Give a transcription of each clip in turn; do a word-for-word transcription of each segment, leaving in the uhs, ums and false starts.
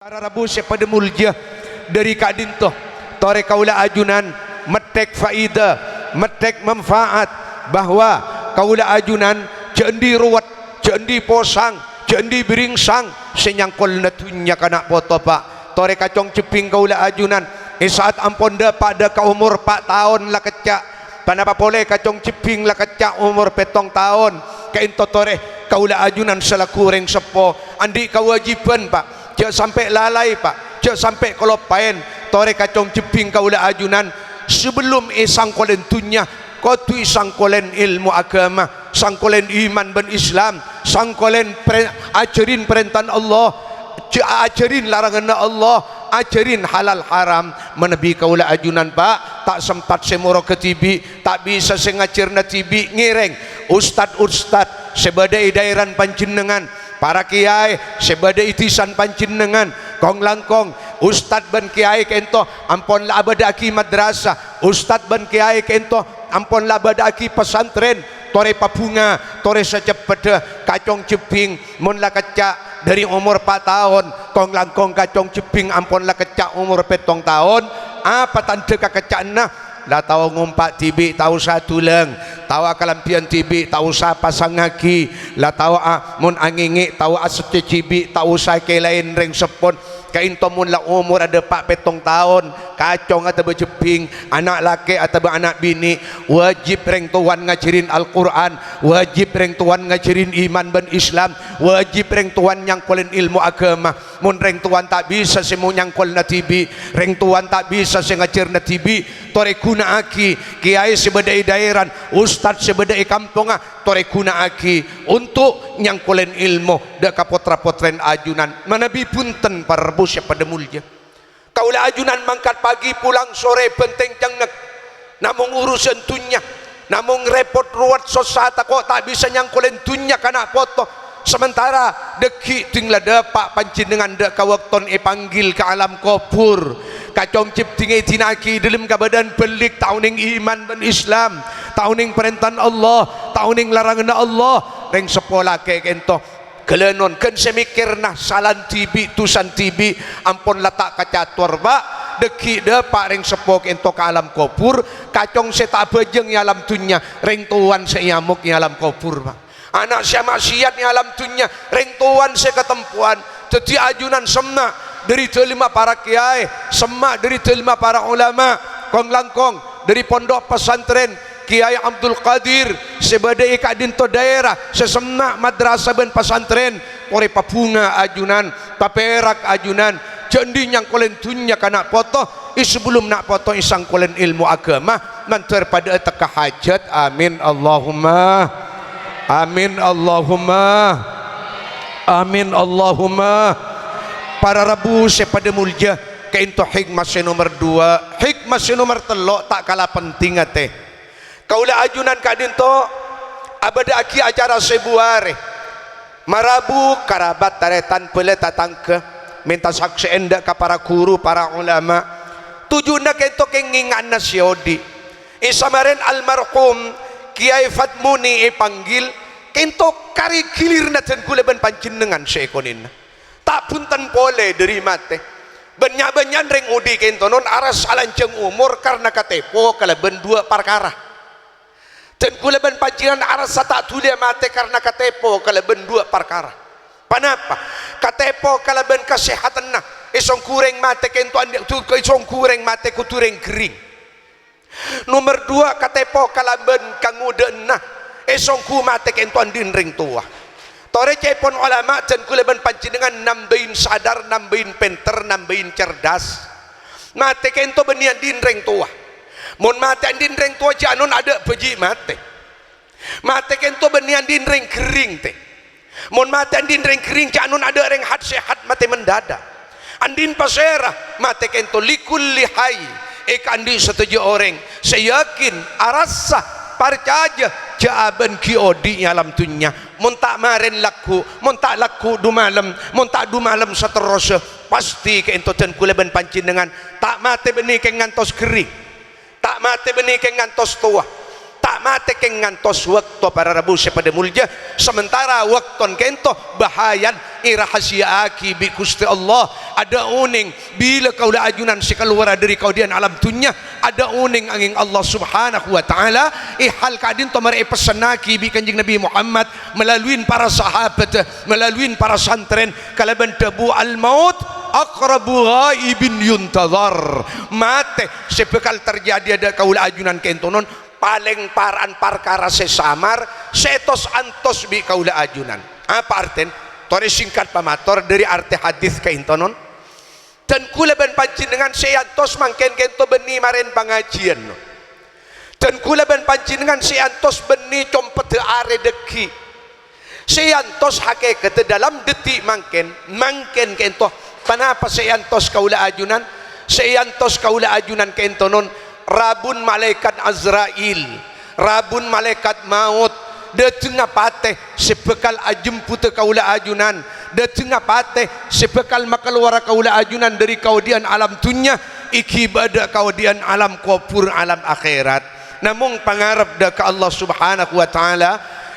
Para rabu sè padâ molja, dâri ka'dinto torè kaulâ ajunan metthèk faèdah, metthèk manfaat, bahwa kaulâ ajunan jhâ' andi' rowet, jhâ' andi' posang, jhâ' andi' bhiringsang sè nyangkolana dhunnya kana' poto, Pa'. Torè kacong jhebbhing kaulâ ajunan, è sa'at ampon dâpa' dâ' ka omor pa' taon la kècca'. Ponapa polè kacong jhebbhing la kècca' omor pèttong taon? Ka'dinto torè kaulâ ajunan salaku orèng seppo andi' kawâjibhân, Pa'. Jhâ' sampè' lalai, Pa'. Jhâ' sampè' kaloppaèn. Torè kacong jhebbhing kaulâ ajunan, sabellunna èsangkolèn dhunnya, kodhu èsangkolèn èlmo aghâma, sangkolèn iman bân Islam, sangkolèn prè-, ajhârin parèntana Allah, jhâ' ajhârin laranganna Allah, ajhârin halal haram. Manabi kaulâ ajunan, Pa', ta' sempat sè moroghâ dhibi', ta' bisa sè ngajhârâna dhibi', ngèrèng ustad-ustad sè bâdâ è dhaèran panjhennengngan, para kèyaè sè bâdâ è dhisa panjhennengngan, kong-langkong ustad bân kèyaè ka'dinto ampon la abâdâ'aghi madrasah, ustad bân kèyaè ka'dinto ampon la abâdâ'aghi pesantren, torè pabhunga, torè saceppedda kacong jhebbhing, mon la kècca' dâri omor pa' taon, kong-langkong kacong jhebbhing ampon la kècca' omor pèttong taon, apa tandhâ kakècca'anna? La tao ngompa' dhibi', ta' osa dhulâng. Tao akalambhiyân dhibi', ta' osa pasangngaghi. La tao a-, mon angèngè', tao aseccè dhibi', ta' osa èkèlaè rèng seppon. Ka'dinto mon la omor adâpa' pèttong taon, kacong atabâ jhebbhing, ana' lakè' atabâ ana' binè', wajib rèng towana ngajhârin Al-Qur'an, wajib rèng towana ngajhârin iman bân Islam, wajib rèng towana nyangkolèn èlmo aghâma. Mon rèng towana ta' bisa sè mo-, nyangkolèna dhibi', rèng towana ta' bisa sè ngajhârâna dhibi', torè ghuna'aghi kèyaè sè bâdâ è dhaèran, ustad sè bâdâ è kampongnga, torè ghuna'aghi onto' nyangkolèn èlmo dâ' ka potra-potrèn ajunan. Manabi bhunten, para rabu sè padâ molja. Kaulâ ajunan mangkat pagi, pulang sore, bhântèng cengngek. Namong urusan dhunnya, namong rèpot, rowet, sossa, tako' ta' bisa nyangkolèn dhunnya kana' poto. Samantara dhâggi' dhing la dâpa' panjhennengngan dâ' ka bâkto èpanggil ka alam kobhur. Kacong jhebbhingè èdina'aghi dâlem kabâdâ'ân bâllig, ta' onèng iman bân Islam, ta' onèng parèntana Allah, ta' onèng laranganna Allah. Rèng seppo lakè' ka'dinto ghâlânon, ghân sè mèkkèrna salan dhibi', dhusana dhibi', ampon la ta' kacator, Pa'. Dhâggi' dâpa' rèng seppo ka'dinto ka alam kobhur, kacong sè ta' abhâjâng è alam dhunnya, rèng towana sè èamok è alam kobhur, Pa'. Ana' sè amaksiat è alam dhunnya, rèng towana sè katempowan. Dhâddhi ajunan semma' dâri dâlemma para kèyaè, semma' dâri dâlemma para ulama, kong-langkong dâri pondhuk pesantren Kèyaè Abdul Qadir sè bâdâ è ka'dinto dhaèra, sè semma' madrasah bân pesantren, torè pabhunga ajunan, papèrak ajunan, jhâ' andi' nyangkolèn dhunnya ka na' poto, è sabellunna na' poto èsangkolèn èlmo aghâma, mandhâr padâ'â tekka hajhât. Amin, Allahumma. Amin, Allahumma. Amin, Allahumma. Para rabu sè padâ molja, ka'dinto hikmah sè nomer duwâ'. Hikmah sè nomer tello' ta' kala pentingnga, tè. Kaulâ ajunan ka'dinto abâdâ'aghi acara sèbu arè. Marabu karabat tarètan bhâlâ tatangghâ, mènta saksè'an dâ' ka para ghuru, para ulama. Tojjhuna ka'dinto kèngènga'anna sè odi'. È samarèn almarhum Kèyaè Fatmuni èpanggil, ka'dinto karè ghilirna dân kaulâ bân panjhennengngan sè èkonèna. Ta' bhunten polè dâri matè. Bânnya'-bânnya'an rèng odi' ka'dinto non arassa lanjhâng omor karna katèpo kalabân duwâ' parkara. Dân kaulâ bân panjhennengngan arassa ta' dhuliyâ matè karna katèpo kalabân duwâ' parkara. Ponapa? Katèpo kalabân kasèhadhânna. Èsongghu rèng matè ka'dinto andi', du-, èsongghu rèng matè kodhu rèng ghering. Nomer duwâ', katèpo kalabân kangodâ'ânna. Èsongghu matè ka'dinto andi'na rèng towa. Torè ca'èpon olama, dân kaulâ bân panjhennengngan nambâi sadar, nambâi pènter, nambâi cerdas. Matè ka'dinto bânnè andi'na rèng towa. Mon matè andi'na rèng towa, jhâ' non adâ' bhâji' matè. Matè ka'dinto bânnè andi'na rèng ghering, tè. Mon matè andi'na rèng ghering, jhâ' non adâ' rèng hat-sèhat matè mendadak. Andi'na pasèra matè ka'dinto, likulli hayy, è kaandi' sadhâjâ orèng sè yakin, arassa, parcajâ, jhâ' abân ghi' odi' è alam dhunnya. Mon ta' marèn lagghu', mon ta' lagghu' du-malem, mon ta' du-malem saterrossa, pastè ka'dinto dân kaulâ bân panjhennengngan ta' matè bânnè kèng ngantos ghering. Ta' matè bânnè kèng ngantos towa. Ta' Ta' matè kèng ngantos bâkto para rabu sè padâ molja, sementara bâkton ka'ènto bhâjâna èrahasiyaaghi bi' Ghustè Allah. Adâ' onèng bilâ kaulâ ajunan sè kalowara dâri kaodi'ân alam dhunnya, adâ' onèng angèng Allah Subhanahu wa Ta'ala, è hal ka'dinto marè èpessennaghi bi' Kanjeng Nabi Muhammad, melalui para sahabat, melalui para santrèn, kalabân dhâbu, "Al-maut aqrabu ghaibin yuntazar." Matè sè bhâkal terjadi adâ' kaulâ ajunan ka'ènto non, palèng para'an parkara sè samar, sè tos-antos bi' kaulâ ajunan. Apa artèna? Torè singkat pamator dâri artè hadis ka'ènto non. Dân kaulâ bân panjhennengngan sè èantos mangkèn ka'ènto bânnè marèn pangajiyân. Dân kaulâ bân panjhennengngan sè èantos bânnè compeddhâ arè dâggi'. Sè èantos hakèkaddhâ dâlâm dâddi mangkèn, mangkèn ka'ènto. Ponapa sè èantos kaulâ ajunan? Sè èantos kaulâ ajunan ka'ènto non, rabun malaèkat Azrail, rabun malaèkat maot, dâtengnga patè sè bhâkal ajembhuta kaulâ ajunan, dâtengnga patè sè bhâkal makalowara kaulâ ajunan dâri kaodi'ân alam dhunnya, èghibâ adâ' kaodi'ân alam kobhur, alam akhèrat. Namong pangarep dâ' ka Allah Subhanahu wa Ta'ala,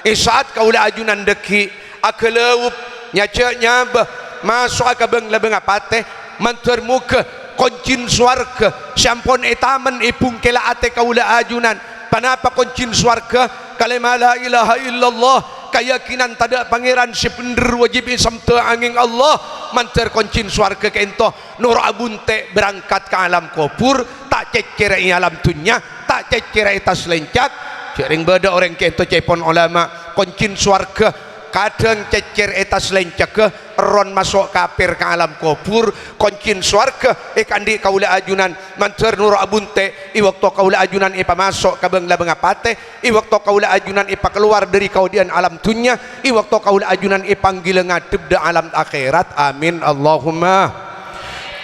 è sa'at kaulâ ajunan dâggi', aghâlâup, nyajâ' nyabâ, maso'a ka bâng-labângnga patè, mandhâr moghâ koncèn sowarghâ sè ampon ètamen è bungkèlla atè kaulâ ajunan. Ponapa koncèn sowarghâ? Kalèma la ilaha illallah, kayakinan tadâ' pangèran sè bhendher wajib èsembhâ angèng Allah. Mandhâr koncèn sowarghâ ka'ènto, noro' abhuntè' berangkat ka alam kobhur, ta' cèccèra è alam dhunnya, ta' cèccèra è attas lèncak. Jhâ' rèng bâdâ orèng ka'ènto ca'èpon olama, koncèn sowarghâ kadhâng cèccèr è attas lèncagghâ, èrron maso' kapèr ka alam kobhur. Koncèn sowarghâ èkaandi' kaulâ ajunan, mandhâr noro' abhuntè', è bâkto kaulâ ajunan èpamaso' ka bâng-labângnga patè, è bâkto kaulâ ajunan èpakalowar dâri kaodi'ân alam dhunnya, è bâkto kaulâ ajunan èpanggila ngadhep dâ' alam akhèrat. Amin, Allahumma.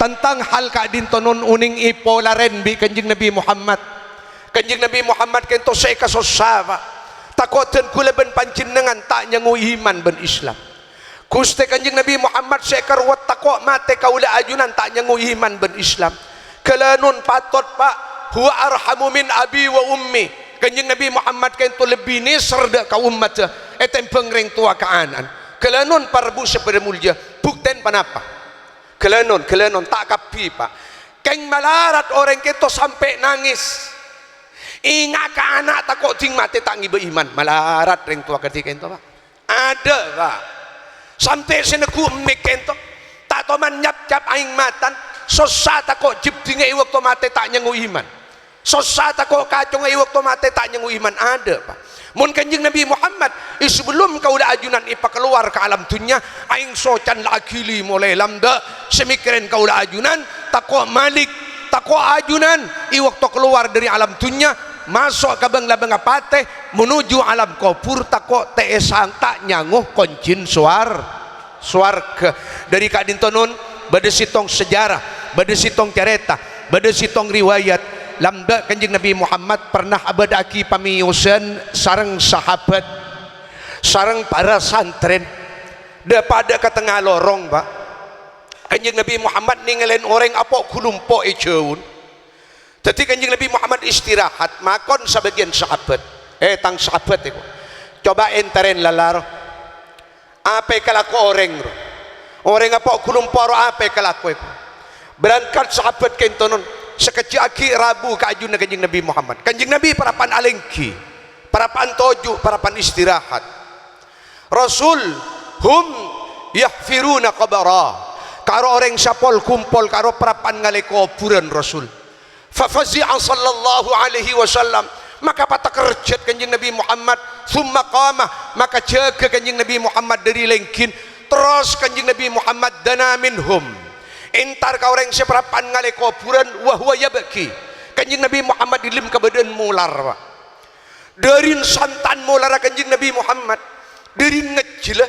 Tentang hal ka'dinto non onèng èpolarèn bi' Kanjeng Nabi Muhammad. Kanjeng Nabi Muhammad ka'ènto sè èkasossa, Pa'. Tako' dân kaulâ bân panjhennengngan ta' nyango iman bân Islam. Ghustè Kanjeng Nabi Muhammad sè èkarowat tako' matè kaulâ ajunan ta' nyango iman bân Islam. Ghâlânon patot, Pa', "Huwa arhamu min abi wa ummi." Kanjeng Nabi Muhammad ka'ènto lebbi nèser dâ' ka ommaddhâ ètèmbhâng rèng towa ka ana'na. Ghâlânon para rabu sè padâ molja, buktèna ponapa? Ghâlânon, ghâlânon, ta' kabbhi, Pa'. Kèng malarat orèng ka'ènto sampè' nangès. Enga' ka ana' tako' ding matè ta' ngibâ iman. Malarat rèng towa kadhi ka'ènto, Pa'. Adâ', Pa'. Sampè' sè neggu' emmè' ka'ènto. Ta' toman nyapcap aèng matana. Sossa tako' jhâbdhingnga è bâkto matè ta' nyango iman. Sossa tako' kacongnga è bâkto matè ta' nyango iman. Adâ', Pa'. Mon Kanjeng Nabi Muhammad, è sabellunna kaulâ ajunan èpakalowar ka alam dhunnya, aèng soccana la aghili molaè lambâ', sè mèkkèrè kaulâ ajunan, tako' malik, tako' ajunan, è bâkto kalowar dâri alam dhunnya, maso' ka bâng-labângnga patè, menuju alam kobhur, tako' ta' èsang-, ta' nyango koncèn sowar-, sowarghâ. Dâri ka'dinto non, bâdâ sèttong sejarah, bâdâ sèttong carèta, bâdâ sèttong riwayat, lambâ' Kanjeng Nabi Muhammad pernah abâdâ'aghi pamèyosan sareng sahabat, sareng para santrèn. Dâ-, padâ ka tengnga lorong, Pa'. Kanjeng Nabi Muhammad nèngalè orèng apo'-ghulumpo' è jhâuna. Dâddhi Kanjeng Nabi Muhammad istirahat, makon sabâgiyân sahabat, "Eh, tang sahabat, èko, coba èntarè lala, ro. Apa èkalako orèng, ro? Orèng apo' ghulumpo', ro, apa èkalako, èko?" Berangkat sahabat ka'dinto non, sakejjhâ' aghi' rabu ka ajunna Kanjeng Nabi Muhammad. Kanjeng Nabi parappa'na alèngghi, parappa'na toju', parappa'na istirahat. Rasul, "Hum yahfiruna qabra." Karo orèng sè apol-ghumpol, karo parappa'na ngalè kobhurân, Rasul. Fa fazi'a sallallahu alaihi wasallam, maka patakerjhât Kanjeng Nabi Muhammad, tsumma qama, maka jâgâ Kanjeng Nabi Muhammad dâri lèngghi, terros Kanjeng Nabi Muhammad dana minhum, èntar ka orèng sè parappa'na ngalè kobhurân, wa huwa yabki. Kanjeng Nabi Muhammad è dâlem kabâdâ'ân molar, Pa'. Dâri santan molarra Kanjeng Nabi Muhammad, dâri ngejjhâllâ,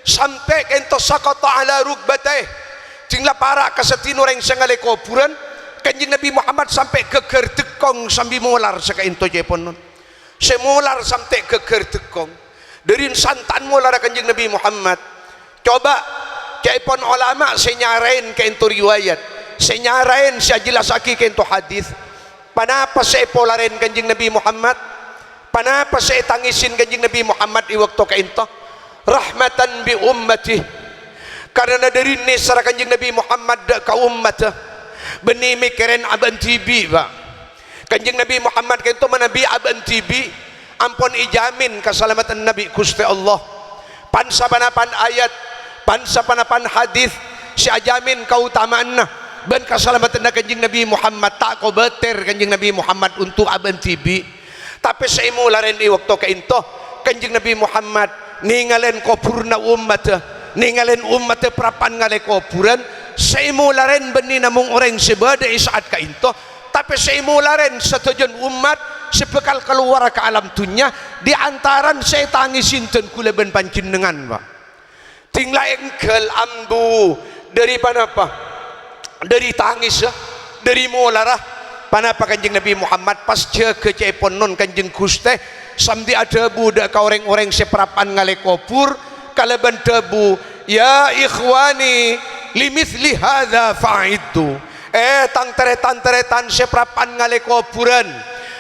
sampè' ka'dinto saqata ala rukbataih. Ding la para' ka sadhina orèng sè ngalè kobhurân, Kanjeng Nabi Muhammad sampè' ghâgghâr dhekkong sambi molar saka'dinto ca'èpon non. Sè molar sampè' ghâgghâr dhekkong. Dâri santan molarra Kanjeng Nabi Muhammad. Coba, ca'èpon olama sè nyarèn ka'dinto riwayat, sè nyarèn sè ajellassaghi ka'dinto hadis. Ponapa sè èpolarèn Kanjeng Nabi Muhammad? Ponapa sè ètangèsè Kanjeng Nabi Muhammad è bâkto ka'ènto? Rahmatan bi ummati. Karana dhâri nèserra Kanjeng Nabi Muhammad dâ' ka ommaddhâ, bânnè mèkkèrè abâ'na dhibi', Pa'. Kanjeng Nabi Muhammad ka'ènto manabi abâ'na dhibi', ampon èjhâmin kasalameddhâna bi' Ghustè Allah. Pan-saponapan ayat, pan-saponapan hadis sè ajhâmin kaotama'anna bân kasalameddhâna Kanjeng Nabi Muhammad, ta' kobâtèr Kanjeng Nabi Muhammad onto' abâ'na dhibi'. Tapè sè èmolarèn è bâkto ka'ènto, Kanjeng Nabi Muhammad nèngalè kobhurrâ ommaddhâ, nèngalè ommaddhâ parappa'na ngalè kobhurân, sè èmolarèn bânnè namong orèng sè bâdâ è sa'at ka'ènto, tapè sè èmolarèn sadhâjâna ommat sè bhâkal kalowar ka alam dhunnya, di antarana sè ètangèsè dhân kaulâ bân panjhennengngan, Pa'. Ding la èngghâl ambu dhâri ponapa? Dhâri tangèssa, dhâri molarra. Ponapa Kanjeng Nabi Muhammad pas jâgâ ca'èpon non Kanjeng Ghustè, sambi adhâbu dâ' ka orèng-orèng sè parappa'na ngalè kobhur, kalabân dhâbu, "Ya ikhwani, limitsli hadza fa'iddu." Eh, tang tarètan-tarètan sè parappa'na ngalè kobhurân,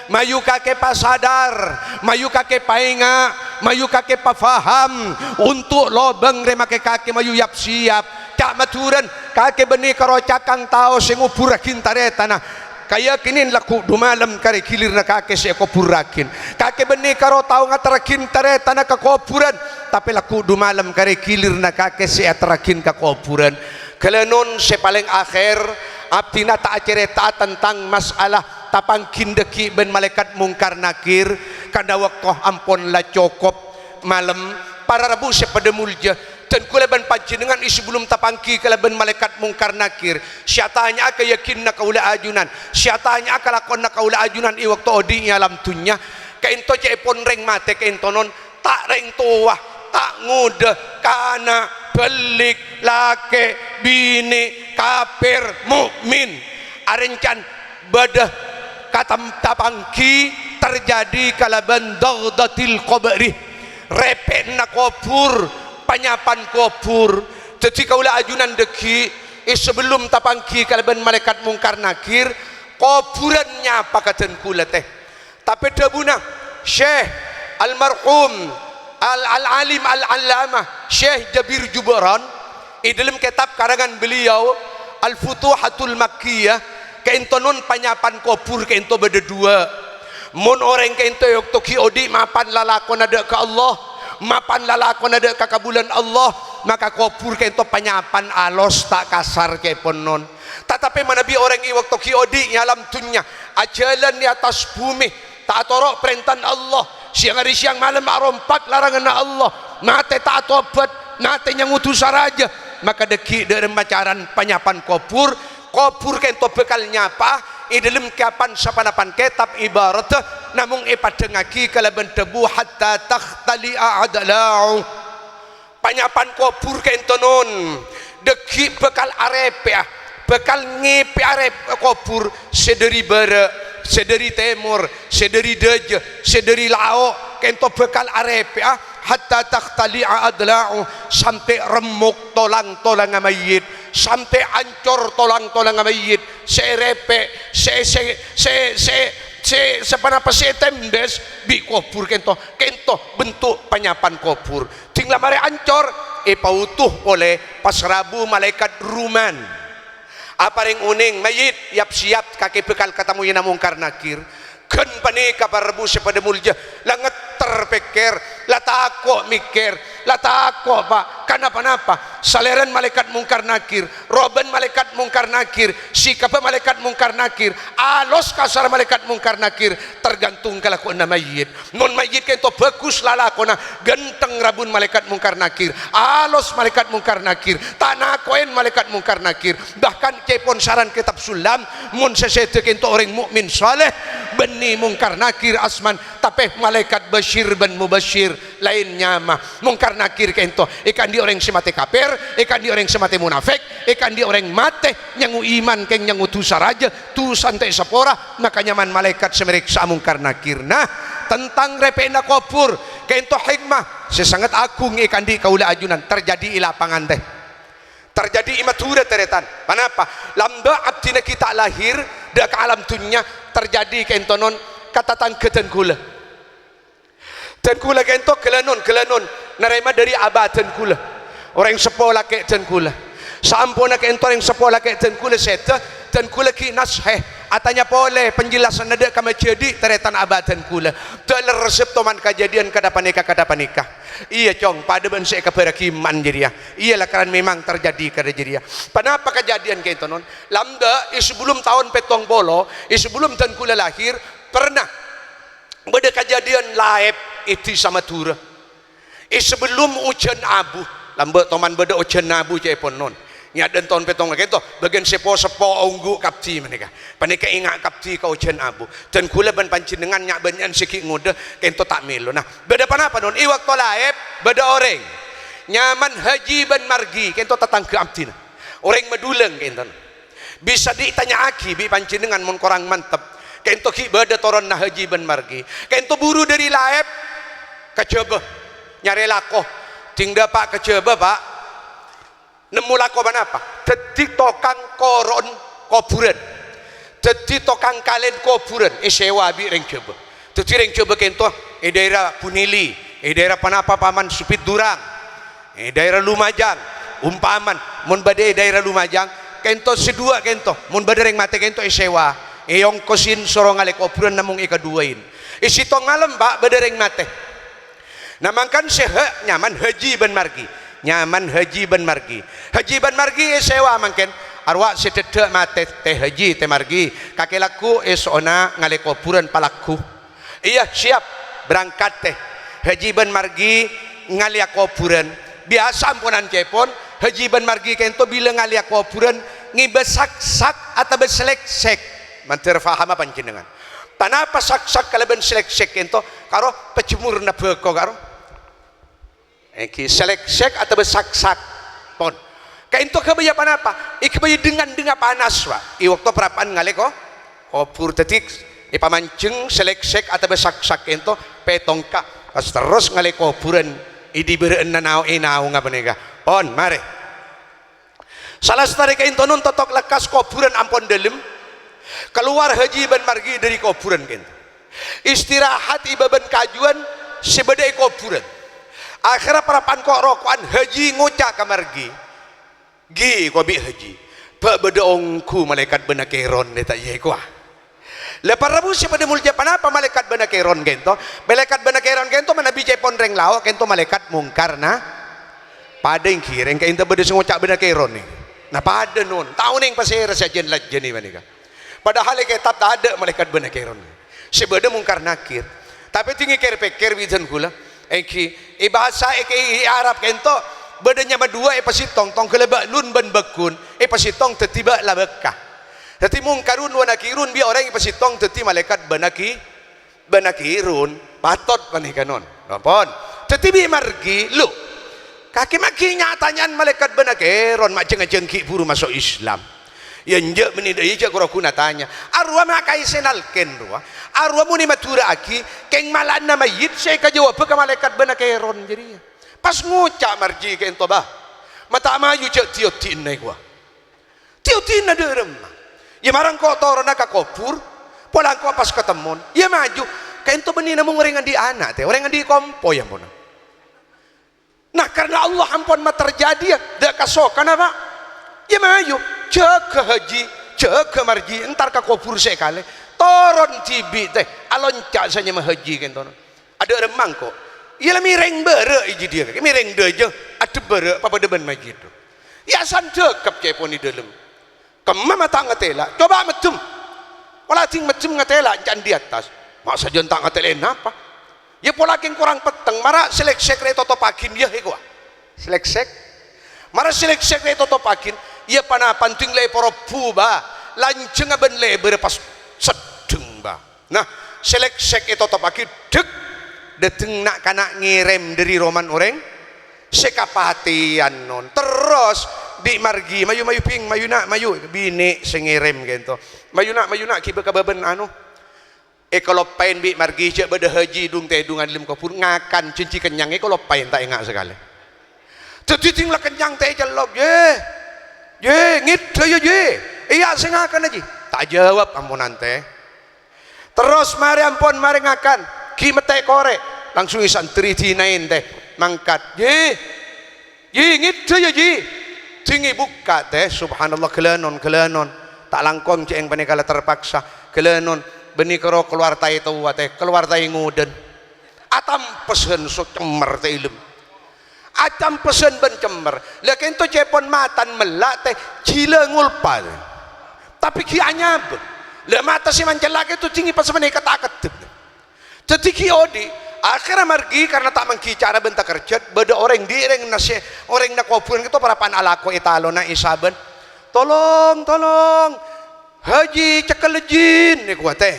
mayu kakè pasadar, mayu kakè paènga', mayu kakè pafaham, onto' lobâng rè makè kakè mayu yap-siyap. Ca' Madhurâna, kakè bânnè karo cakang tao sè ngobhurraghi tarètanna. Kayakinè lagghu' du malem karè ghilirra kakè sè èkobhurraghi. Kakè bânnè karo tao ngaterraghi tarètanna ka kobhurân, tapè lagghu' du malem karè ghilirra kakè sè èaterraghi ka kobhurân. Ghâlânon sè palèng akhèr, abdhina ta' acarèta'a tentang masalah tapangghi dhâggi' bân Malaèkat Mungkar Nakir, karna bâkto ampon la cokop malem. Para rabu sè padâ molja, dhân kaulâ bân panjhennengngan è sabellunna tapangghi kalabân Malaèkat Mungkar Nakir, sè atanya'a kayakinanna kaulâ ajunan, sè atanya'a kalakowanna kaulâ ajunan è bâkto odi' è alam dhunnya, ka'ènto ca'èpon rèng matè ka'ènto non, ta' rèng towa, ta' ngodâ, kana', bâllik, lakè', binè', kapèr, mu'min. Arèncana bâdâ katam-, tapangghi terjadi kalabân dhaghdatil qabri, rèpè'na kobhur, panyapan kobhur. Dhâddhi kaulâ ajunan dhâggi', è sabellunna tapangghi kalabân Malaèkat Mungkar Nakir, kobhurân nyapa ka dhân kaulâ tè. Tapè dhâbuna Syekh Almarhum Al-, Al-Alim Al-Allamah Syekh Jabir Jubran, è dâlem kètab karangan beliau Al-Futuhatul Makkiyah, ka'ènto non panyapan kobhur ka'ènto bâdâ duwâ'. Mon orèng ka'ènto è bâkto ghi' odi' mapan lalakonna dâ' ka Allah, mapan lalakonna dâ' ka kabulâna Allah, maka kobhur ka'ènto panyapan alos ta' kasar ca'èpon non. Tatapè manabi orèng è bâkto ghi' odi' è alam dhunnya, ajhâlân è attas bhumè, ta' atoro' parèntana Allah, sèyang arè sèyang malem arompak laranganna Allah, matè ta' atobhât, matè nyango dhusa rajâ, maka dhâggi' dâ' remma carana panyapan kobhur, kobhur ka'ènto bhâkal nyapa, è dâlem kapan-saponapan kètab ibaratta namong èpaddhângngaghi kalabân dhâbu hatta takhtali'a adla'u. Panyapan kobhur ka'ènto non, dhâggi' bhâkal arèpè'a, bhâkal ngèpè'a rèp-, kobhur sè dhâri bârâ', sè dhâri tèmor, sè dhâri dâjâ, sè dhâri lao', ka'ènto bhâkal arèpè'a, hatta takhtali'a adla'u, sampè' remmok tolang-tolangnga mayyit, sampè' ancor tolang-tolangnga mayyit, sè èrèpè', sè, sè, sè, sè, sè, saponapa sè ètembhâs bi' kobhur ka'ènto, ka'ènto bentuk panyapan kobhur. Ding la marè ancor, èpaotos polè pas rabu malaèkat Ruman. Aparèng onèng, mayyit, yap-siyap, kakè bhâkal katemmowa Mungkar Nakir. Ghân panèka, para rabu sè padâ molja, la ngetter pèkkèr, la tako' mèkkèr, la tako', Pa', ka napa-napa. Salèrana malaèkat Mungkar Nakir, robâna malaèkat Mungkar Nakir, sikabbhâ malaèkat Mungkar Nakir, alos kasar malaèkat Mungkar Nakir, tergantung kalakowanna mayyit. Mon mayyit ka'ènto bhâghus lalakonna, ghântheng rabuna malaèkat Mungkar Nakir, alos malaèkat Mungkar Nakir, ta' nako'è malaèkat Mungkar Nakir. Bahkan ca'èpon sarana kètab Sullam, mon sè sèdhâ ka'ènto orèng mu'min saleh, bânnè Mungkar Nakir asmana, tapè malaèkat Basyir bân Mubasyir laèn nyama. Mungkar Nakir ka'ènto èkaandi' orèng sè matè kapèr, èkaandi' orèng sè matè munafèk, èkaandi' orèng matè nyango iman kèng nyango dhusa rajâ, dhusana ta' èsapora, maka nyamana malaèkat sè marèksa'a Mungkar Nakir. Nah, tentang rèpè'na kobhur, ka'ènto hikmah sè sanget agung èkaandi' kaulâ ajunan terjadi è lapangan tè. Terjadi è Madhurâ, tarètan. Ponapa? Lambâ' abdhina ghi' ta' lahir, dâ' ka alam dhunnya, terjadi ka'ènto non ka tatangghâ dân kaulâ. Dân kaulâ ka'ento ghâlânon-ghâlânon narèma dâri aba dân kaulâ. Orèng seppo lakè' dân kaulâ. Saamponna ka'ento orèng seppo lakè' dân kaulâ sèdhâ, dân kaulâ ghi' nasèhât, atanya polè panjelasanna dâ' ka majâdi' tarètan aba dân kaulâ. Dâ' lerressep toman kajhâdhiyân kadhâ' panèka, kadhâ' panèka. Iyâ, Cong, padâ bân sè èkabhârraghi man jârèya. Iyâ, lakaran memang terjadi kadhâ' jârèya. Ponapa kajhâdhiyân ka'ento, Non? Lambâ', è sabellum taon pèttong polo, è sabellum dân kaulâ lahir, pernah bâdâ kajhâdhiyân laèp è dhisa Madhurâ. È sabellum ojhân abu, lambâ' toman bâdâ ojhân abu ca'èpon, Non. Nyadhân taon pèttong ka'ento, bâgiyân seppo-seppo ongghu' kabdi panèka. Panèka enga' kabdi ka ojhân abu. Dân kaulâ bân panjhennengngan nya'-bânnya'an sè ghi' ngodâ, ka'ento ta' mèlo. Nah, bâdâ ponapa, Non? È bâkto laèp, bâdâ orèng. Nyamana Haji Bân Margi, ka'ento tatangghâ abdhina. Orèng Madulâng ka'ento. Bisa ditanya'aghi bi' panjhennengngan mon korang mantep. Ka'ento ghi' bâdâ toronna Haji Bân Margi. Ka'ento buru dâri laèp ka Jhâbâ. Nyarè lako. Ding dâpa' ka Jhâbâ, Pa'. Nemmo lako ponapa? Dhâddhi tokang koron kobhurân. Dhâddhi tokang kalèn kobhurân, èsèwa bi' rèng Jhâbâ. Dhâddhi rèng Jhâbâ ka'ento è dhaèra Bunili, è dhaèra ponapa, Paman, Supit Durang, è dhaèra Lumajang, ompamana, mon bâdâ è dhaèra Lumajang, ka'ento sè duwâ' ka'ento, mon bâdâ rèng matè ka'ento èsèwa, èongkosin soro ngalè kobhurân namong èkaduwâin. È sèttong malem, Pa', bâdâ rèng matè. Nah, mangkana sè ha-, nyamana Haji Bân Margi. Nyamana Haji Bân Margi. Haji Bân Margi èsèwa mangkèn. Arowa sè dhâddhâ' matè, tè Haji, tè Margi. Kakè lagghu' èso'ona ngalè kobhurân palagghu. Iyâ, siap. Berangkat, tè. Haji Bân Margi ngalèya kobhurân. Biyasa amponan ca'èpon, Haji Bân Margi ka'ento bilâ ngalèya kobhurân ngèbâ sak-sak atabâ slèk-slèk. Mandhâr pahama panjhennengngan? Ponapa sak-sak kalabân slèk-slèk ka'ento? Karo pajemmurna bhâko karo. Èngghi slèk-slèk atabâ sak-sak. Pon. Ka'ento ghâbâyâ ponapa? Èghâbâyâ dhing-andhingnga panas, Pa'. È bâkto parappa'na ngalè ko-, kobhur. Dhâddhi èpamanjheng slèk-slèk atabâ sak-sak ka'ento pèttong ka'. Pas terros ngalè kobhurân è dibârâ'ânna nao-, è naongnga panèka. Pon, marè. Salastarè ka'ento, Non, totok lekkas kobhurân ampon dhâlem. Kalowar Haji Bân Margi dâri kobhurân ka'ento. Istirahat è bâbâna kajuwân sè bâdâ è kobhurân. Akhèrra parappa'na ko'-roko'an Haji ngoca' ka Margi, "Ghi," kowa bi' Haji, "bâ' bâdâ ongghu malaèkat Bân Nakèron, ta' iyâ kowa?" La, para rabu sè padâ molja, ponapa malaèkat Bân Nakèron ka'ento? Malaèkat Bân Nakèron ka'ento manabi ca'èpon rèng lao', ka'ento malaèkat Mungkar na-, padâ èngghi rèng ka'ento bâdâ sè ngoca' Bân Nakèron nè. Nah, padâ, Non. Ta' onèng pasèra sè ajân-lajân panèka. Padahal è kètab tadâ' malaèkat Bân Nakèron. Sè bâdâ Mungkar Nakir. Tapè dingngè kèr-pèkkèr, bhâdhân kaulâ. Èngghi, è bhâsa è, è Arab ka'ento bâdâ nyama duwâ' èpasèttong, tongghâlla ba'lun bân bâkkun, èpasèttong dhâddhi ba'la bâkka. Dhâddhi Mungkarun wa Nakirun bi' orèng èpasèttong dhâddhi malaèkat Bân Naki-, Bân Nakirun. Patot panèka, Non. Napa? Dhâddhi bi' Margi, lo. Kakè maghi nya-, tanya'an malaèkat Bân Nakèron, ma' jhâng-ajhâng ghi' buru maso' Islam. Iyâ, enjâ' bânnè dâ' iyâ jhâ' koro ghuna tanya. Arowa ma' kaèssèna alkèn rowa. Arowa mon èmadhurâ'aghi, kèng mala'ana mayyit sè èkajâwâbhâ ka malaèkat Bân Nakèron jârèya. Pas ngoca' Margi ka'ento, "Bâ, ma' ta' mayu jhâ' dhi-odhi'na kowa." Dhi-odhi'na dâ' remma? Iyâ, mara engko' toronna ka kobhur, pola engko' pas katemmon. Iyâ, mayu. Ka'ento bânnè namong orèng andi' ana', tè, orèng andi' kompoy, ampon. Nah, karna Allah ampon materjadiyâ, dâ' kasokanna, Pa'. Iyâ, mayu, jâgâ Haji, jâgâ Margi, entar ka kobhur sè èkalè. Toron dhibi', tè, alonca' sè nyama Haji ka'ento. Adâ' remma engko'. Iyâ, la mèrèng bârâ' è jâdiyâ, mèrèng dâjâ, adhep bârâ', papadâ bân mayyit. Iyâ, asandhâkep ca'èpon è dâlem. Kemma ma' ta' ngatèla', coba meddhem. Pola ding meddhem ngatèla', ca'na di attas. Ma' sajân ta' ngatèla'è napa? Iyâ pola kèng korang petteng, mara slèk-slèk rè ètotopaghi, iyâ, è kowa. Slèk-slèk. Mara slèk-slèk rè ètotopaghi, iyâ ponapa ding la èparobbu, Bâ. Lanjhângnga bân lèbârrâ pas seddheng, Bâ. Nah, slèk-slèk ètotopaghi, dhek, dâteng na'-kana' ngèrèm dâri romana orèng sè kapatèyan, Non. Terros, bi' Margi, "Mayu, mayu, Bhing, mayu, Na', mayu." Binè' sè ngèrèm ka'ento. "Mayu, Na', mayu, Na', ghibâ ka bâbâna anu." Èkaloppaèn bi' Margi, jhâ' bâdâ Haji dung-tèdungan è dâlem kobhur, ngakan jhânjhi kennyang, èkaloppaèn, ta' enga' sakalè. Dhâddhi ding la kennyang tè ècellop, "Yè, yè, ngèdhâ, yâ, yè. Iyâ sè ngakana, Ji." Ta' ajâwâb amponan, tè. Terros marè ampon marè ngakan, ghi' mettè korè'. Langsung èsandherri dinah èntè, mangkat. "Ji! Ji, ngèdhâ, yâ, Ji!" Dingngè bukka', tè. Subhanallah, ghâlânon, ghâlânon. Ta' langkong jhâ' èngpanèka la terpaksa. Ghâlânon, bânnè karo kalowar taè towa, tè. Kalowar taè ngodân. Atampesan so cemmer, tè, èlem. Atampesan bân cemmer. La kento cèpon matan mella', tè. Jhilâ ngolpa, tè. Tapè ghi' anyabâ. La mata sè mancella kento dingngè pas panèka ta' keddhep. Dhâddhi ghi' odi', akhèrra margi karna ta' mangghi cara bân takerjhât, bâdâ orèng dhi' rèng nasè-, orèng nakobhurân kento parappa'na alako è talona èsabân, "Tolong, tolong, Haji cèkella jin," nèko, tè.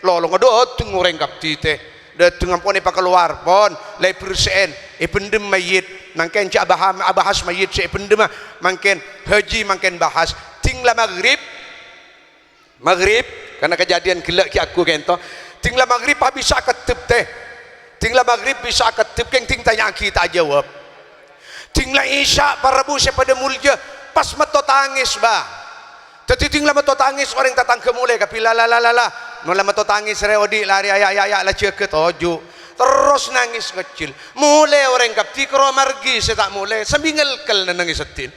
Lolongnga dâteng orèng kabdhi, tè. Dâteng ampon èpakalowar, pon, la èbersè'è, èbhendhem mayyit. Mangkèn jhâ' abaha-, abahas mayyit sè èbhendhemma, mangkèn Haji mangkèn bahas. Ding la maghrib, Maghrib, karna kajhâdhiyân ghellâ' ghi' aghu kento. Ding la maghrib, pas bisa keddhep, tè. Ding la maghrib bisa keddhep, kèng ding tanya'aghi ta' ajâwâb. Ding la isya, para rabu sè padâ molja, pas metto tangès, bâ. Dhâddhi ding la metto tangès, orèng tatangghâ molè kabhi, "La, la, la, la, la." Mon la metto tangès rè odi', la rè, "Aya', aya', aya', la jâgâ toju'." Terros nangès ngejjel. Molè orèng kabdhi, karo margi sè ta' molè, sambi ngèlkel nèng-nèngè seddhin.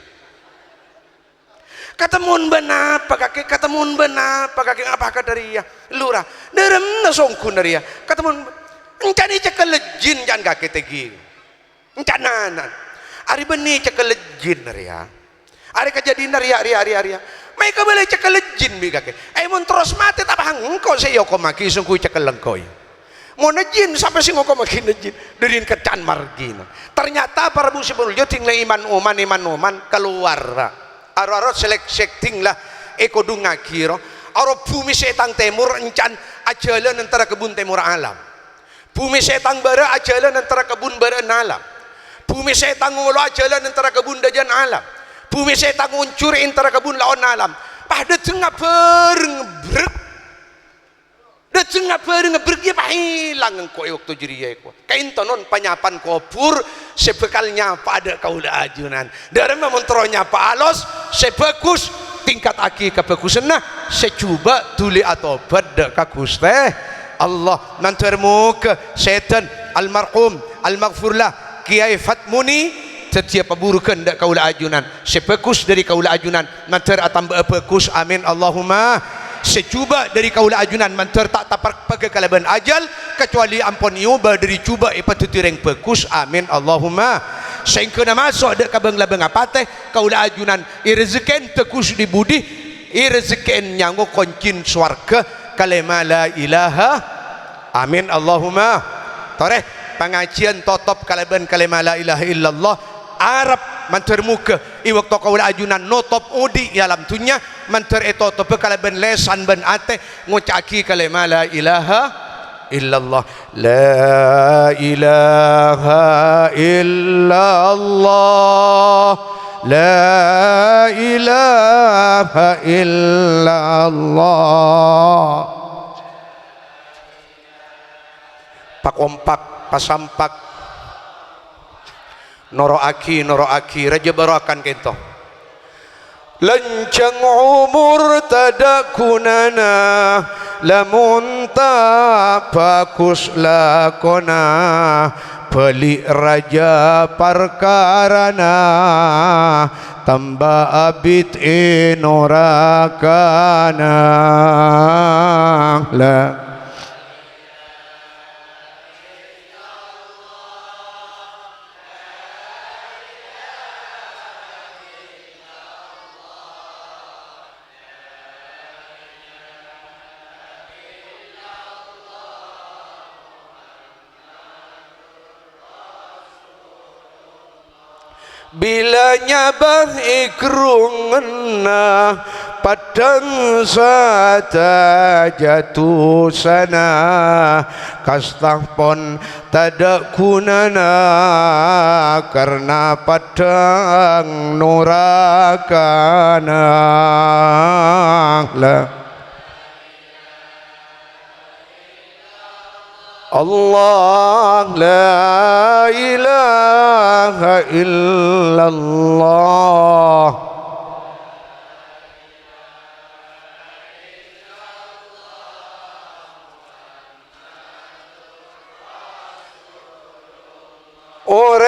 "Katemmon bân apa, kakè? Katemmon bân apa, kakè? Ngapa kadhâriyâ?" "Lurah, dhâremma songghuna rèya?" "Katemmon, encan ècèkella jin, encan kakè tèghi. Encan nanan. Arè bânnè ècèkella jin rèya. Arè kajhâdhiyânna rèya, rèya, rèya, rèya. Ma' èkabâlâ ècèkella jin bi' kakè. È, mon terros matè, ta' pas engko' sè èokommaghi, songghuna ècèkella engko', yâ." Monna jin, sapa sè ngokomaghina jin? Dhâri kèca'an margina. Ternyata para rabu sè molja, ding la iman-oman, iman-oman kalowar. Aro-aro selek-, sedding la èkodhungngaghi ro. Aro bhumè sè è tang tèmor encan ajhâlân antara kebun tèmor alam. Bhumè sè è tang bârâ' ajhâlân antara kebun bârâ'na alam. Bhumè sè è tang ngolo ajhâlân antara kebun dhâjâna alam. Bhumè sè è tang onjhur antara kebun laonna alam. Pas dhâtengnga bhâreng brek. Dhâtengnga bhâreng ngebrek, iyâ, pas èlang engko' è bâkto jârèya, èko. Kaènto non panyapa'an kobhur sè bhâkal nyapa dâ' kaulâ ajunan. Dhâremma mon terro nyapa alos, sè bhâghus, tingkataghi kabhâghusânna, sè jhubâ' dhuli atobhât dâ' ka Ghustè Allah. Mandhâr moghâ sèdhân almarhum, almaghfurlah, Kèyaè Fatmuni, dhâddhiyâ pabhurugân dâ' kaulâ ajunan. Sè bhâghus dhâri kaulâ ajunan, mandhâr atamba'a bhâghus. Amin, Allahumma. Sè jhubâ' dhâri kaulâ ajunan, mandhâr ta' taparpaghâ kalabân ajhâl, kacobâli ampon èobâ dhâri jhubâ' èpadhâddhi rèng bhâghus. Amin, Allahumma. Saèngghâna maso' dâ' ka bâng-labângnga patè, kaulâ ajunan èrezekèn bhâghus dhi-budhi, èrezekèn nyango koncèn sowarghâ kalèma la ilaha. Amin, Allahumma. Torè, pangajiyân totop kalabân kalèma la ilaha illallah. Arep mandhâr moghâ è bâkto kaulâ ajunan notop odi' è alam dhunnya, mandhâr ètotobhâ kalabân lèsan bân atè, ngoca'aghi kalèma la ilaha illallah. La ilaha illallah. La ilaha illallah. Pakompak, pasampak. Noro'aghi, noro'aghi. Rajâ bâro'akan kènto. Lanjhâng omor tadâ' ghunana, lamon ta' bhâghus lakona, bâli' rajâ parkarana, tamba abit è norakana. La Bilâ nyabâ è ghârungnganna, paddhâng sadhâjâ dhusana, kasta pon tadâ' ghunana, karna paddhâng norakana. La Allah, la ilaha illallah.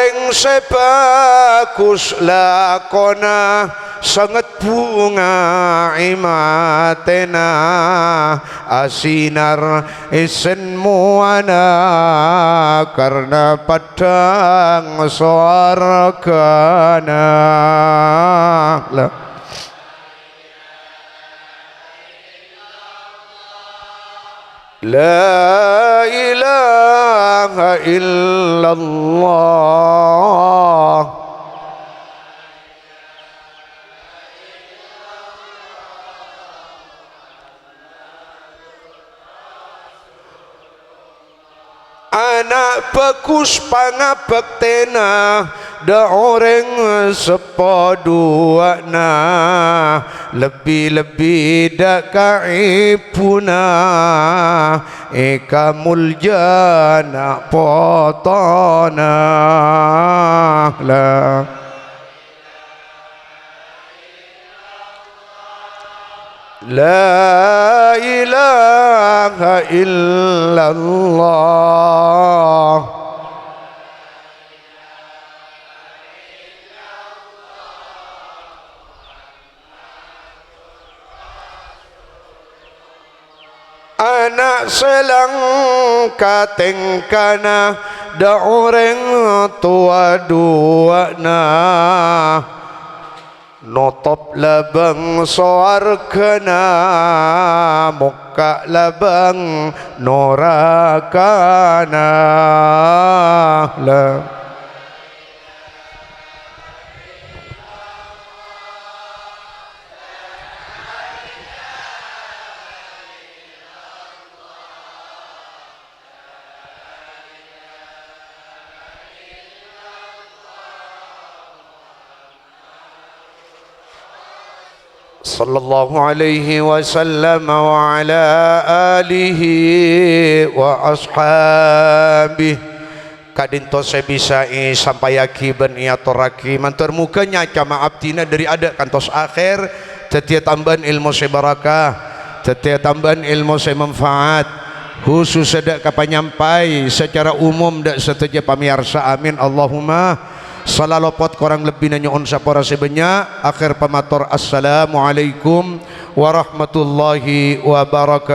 Orèng sè bhâghus lakona, sanget bhunga è matèna, asinar èssèn mowana, karna peddhâng sowarghâna. La La ilaha illallah. Ana' bhâghus pangabhâktèna, dâ' orèng seppo duwâ'na, lebbi-lebbi dâ' ka èbhuna, èkamoljâ'âna potona. La La ilaha illallah. Ana' sè langka tèngkana, dâ' orèng towa duwâ'na. Notop labâng sowarghâna, mokka' labâng norakana. La Sallallahu alaihi wasallam wa ala alihi wa ashabihi. Ka'dinto sè bisa èsampayaghi bân èatorraghi. Mandhâr moghâ nyaca ma' abdhina dâri adâ' kantos akhèr, dhâddhiyâ tambâân èlmo sè barakah, dhâddhiyâ tambâân èlmo sè manfaat, khusus dâ' ka panyampay, sacara umum dâ' sadhâjâ pamèyarsa. Amin, Allahumma. Sala lopot korang lebbina nyo'on sapora sè bânnya'. Akhèr pamator, assalamualaikum warahmatullahi wabarakatuh.